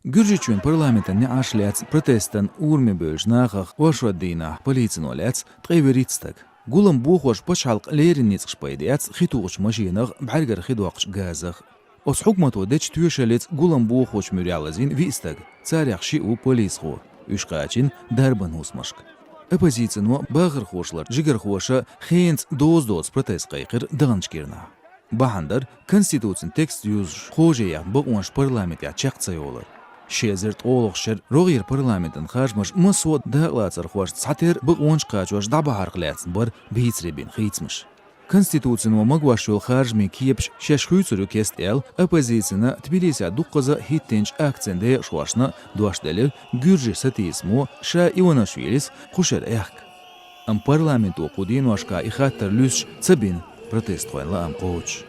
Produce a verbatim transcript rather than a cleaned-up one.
Гуьржийчоьнан парламентан неӀарш лаьцна протестан ураме бевллачу нахах оршот дийнахь полицино лаьцна ткъе вуьрхӀитта стаг. Гулам бохош пачхьалкх леррина ницкъаш пайда эцна хи тухучу машинах, бӀаьргара хи доккхучу газах. Оцу хьукмато дечу тоьшаллица гулам бохочу муьрехь лазийна виъ стаг, царех шиъ ву полисхо. Уьш кхачийна дарбан хӀусамашка. Оппозицино бахархошларчу жигархоша хенца доза доцу протест кхайкхира даханчу кӀирнахь. Бахьана дара Конституцин текст юзуш, хожа яхна бакъонаш парламентехь чекх ца йолар. Ши эзар ткъолгӀачу шеран рогӀера парламентан харжамаш массо а дакъалацархошца цхьатерра бакъонаш кхачош дӀабахьарх лаьцна бара бийцаре бина хийцамаш. Конституцино магош йолу харжамийн кепаш шаьш хуьйцур ю кеста аьлла, оппозицина Тбилисехь дуккхаза хӀиттинчу акцин декъашхошна дош делира гуьржийн сатийсамо Ша Иванашвилис кху шеран аьхка. Амма парламенто кху деношкахь и хаттар луьстуш ца бина протестхойн лаам кхочуш.